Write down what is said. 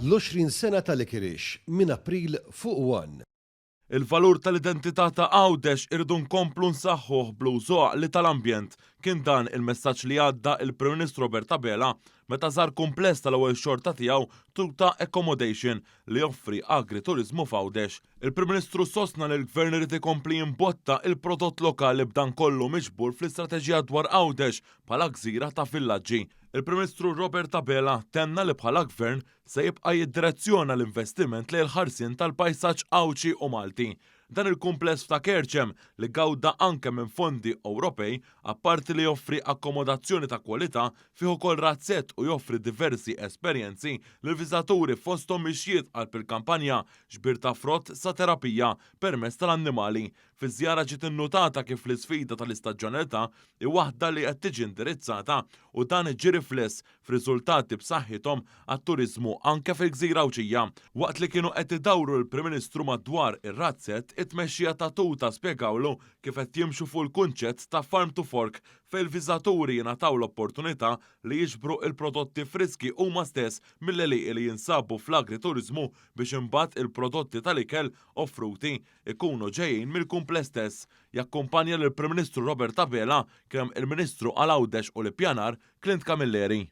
L-20 sena ta' Licorice minn April fuq One. Il-valur tal-identità ta' Għawdex irridu nkomplu nsaħħuh bl-użu għaqli tal-ambjent. Kien dan il-messaġġ li għadda il-Prim Ministru Robert Abela meta żar kumpless tal-ewwel xorta tiegħu Tuta Accommodation li joffri agrituriżmu f'Għawdex. Il-Prim Ministru sostna li l-Gvern irid ikompli jimbotta il-prodott lokali b'dan kollu miġbur fl-istrateġija dwar Għawdex bħala gżira ta' villaġġi. Il-Prim Ministru Robert Abela tenna li bħala Gvern se jibqa' jiddirezzjona l-investiment lejn il-ħarsien tal-pajsaġġ Għawdxi u Malti. Dan il-kumpless f'Ta' Kerċem, li gawda anke minn fondi Ewropej, apparti li joffri akkomodazzjoni ta' kwalità, fih ukoll razzett u joffri diversi esperjenzi lill-viżitaturi fosthom mixjiet qalb il-kampanja, ġbir ta' frott sa terapija permezz tal-annimali. Fiż-żjara ġiet innutata kif l-isfida tal-istaġjonalità hi waħda li qed tiġi indirizzata u dan ġie rifless f'riżultati b'saħħithom għat-turiżmu anke fil-gżira Għawdxija. Waqt li kienu qed idawru lill-Prim Ministru madwar ir-razzett, it-tmexxija ta' Tuta spjegawlu kif qed jimxu fuq il-kunċett ta' farm to fork fejn il-viżaturi jingħataw l-opportunità li jiġbru l-prodotti friski huma stess mill-għelieqi li jinsabu fl-agrituriżmu biex imbagħad il-prodotti tal-ikel offruti ikunu ġejjin mill-kumpless stess. Jakkumpanja lill-Prim Ministru Robert Abela kien hemm il-Ministru għal Għawdex u l-Ippjanar Clint Camilleri.